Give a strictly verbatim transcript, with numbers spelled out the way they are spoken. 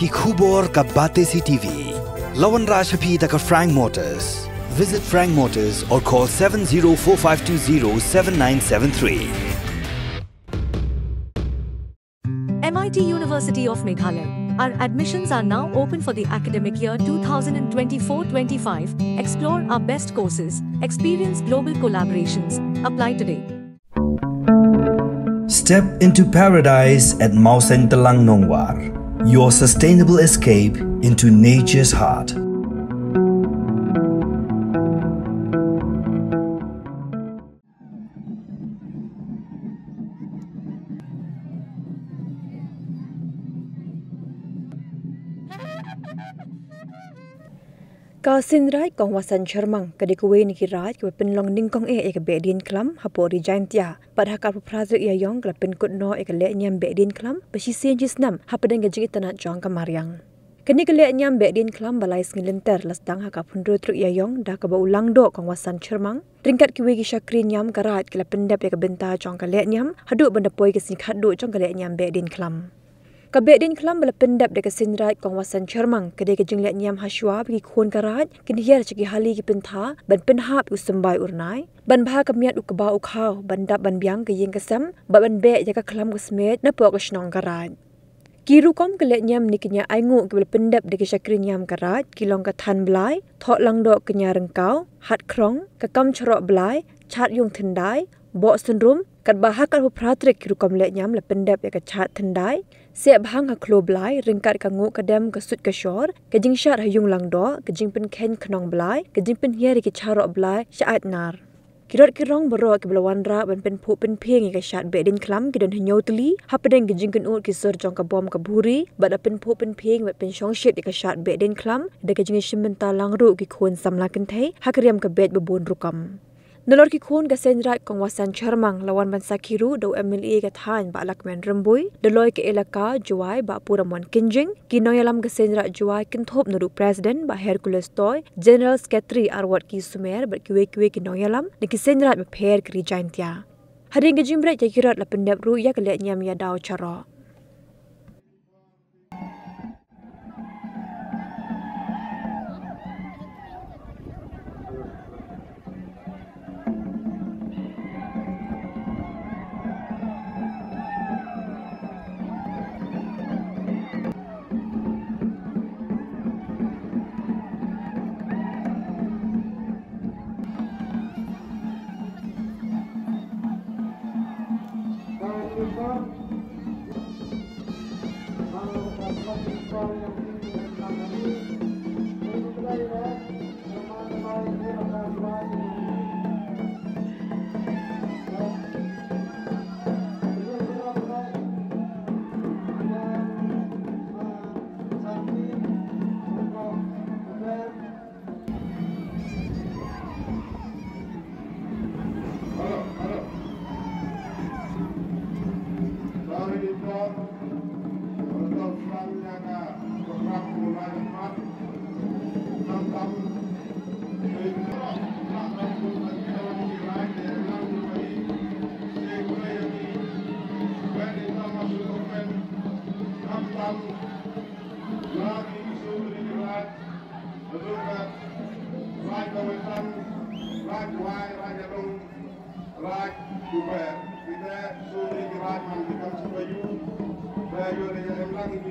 Ki khubor ka Batesi T V. La wanrah sha phi da ka Frank Motors. Visit Frank Motors or call seven zero four five two zero seven nine seven three. M I T University of Meghalaya. Our admissions are now open for the academic year two thousand twenty-four twenty-five. Explore our best courses, experience global collaborations. Apply today. Step into paradise at Mawsynram Nongwar. Your sustainable escape into nature's heart. Ka Seiñ Raij Kong Wasan Chyrmang ka dei kawei na ki raij kaba pynlong nyngkong eh ïa ka Behdeiñkhlam hapoh Ri Jaintia. Bad ha ka arphew phra tarik Ïaïong ka la pynkut noh ïa ka lehniam Behdeiñkhlam ba shisien shisnem hapdeng ka jingitynnad jong ka mariang. Kane ka lehniam Behdeiñkhlam ba lai sngi lynter la sdang ha ka arphew hynriew tarik Ïaïong da kaba u Langdoh Kong Wasan Chyrmang ryngkat kiwei ki shakri niam ka raij ki la pyndep ïa ka bynta jong ka lehniam haduh ban da poi ka sngi khatduh jong ka lehniam Behdeiñkhlam. Ka Behdeiñkhlam ba la pyndep da ka Seiñ Raij Kong Wasan Chyrmang ka dei ka jinglehniam hashwa ba ki khun ka raij kin hiar sha ki hali ki pynthah ban pynhap ïa u symbai u rnai, ban bha ka miat u kba u khaw, ban dap ban biang ka ïing ka sem bad ban beh ïa ka khlam ka smiej napoh ka shnong ka raij. Ki rukom ka lehniam ne ki ñiah ainguh kiba la pyndep da ki shakri niam ka raij ki long ka than blai, thoh langdoh kñia ryngkaw, hat khrong, ka kam charoh blai, chad ïung thyndai, boh synrum, katba ha ka arphew phra tarik ki rukom lehniam la pyndep ïa ka chad thyndai, seh bhang ha khloo blai ryngkat ka nguh ka dem ka suit ka shor, ka jingshad ha ïung langdoh, ka jingpynkheiñ khnong blai, ka jingpynhiar ïa ki charoh blai sha aitnar. Ki rot ki rong baroh kiba la wanrah ban pynphuh pynphieng ïa ka shad Behdeiñkhlam ki don hynñiew tylli hapdeng ki jingkynnoh ki sur jong ka bom ka bhuri bad la pynphuh pynphieng bad pynshongshit ïa ka shad Behdeiñkhlam da ka jingïashim bynta lang ruh ki khun samla kynthei ha ka riam ka beit ba bun rukom. Nalor ki khun ka Seiñ Raij Kong Wasan Chyrmang la wan ban sakhi ruh da u M L A ka thaiñ Bah Lahkmen Rymbui, Doloi ka elaka Jowai Bah Puramon Kynjing, ki nongïalam ka Seiñ Raij Jowai kynthup na ruh President Bah Hercules Toi, General Secretary Arwat ki Sumer bad kiwei kiwei ki nongïalam na ki Seiñ Raij bapher ka Ri Jaintia. Hadien ka jingbret ïa ki rot la pyndep ruh ïa ka lehniam ïadaw charoh. Raij Kawetang, Raij Wai, Raij Adong, Raij Kuber. Kita suri ki raij man ki kam sumbayu. Ba yu re em lang ki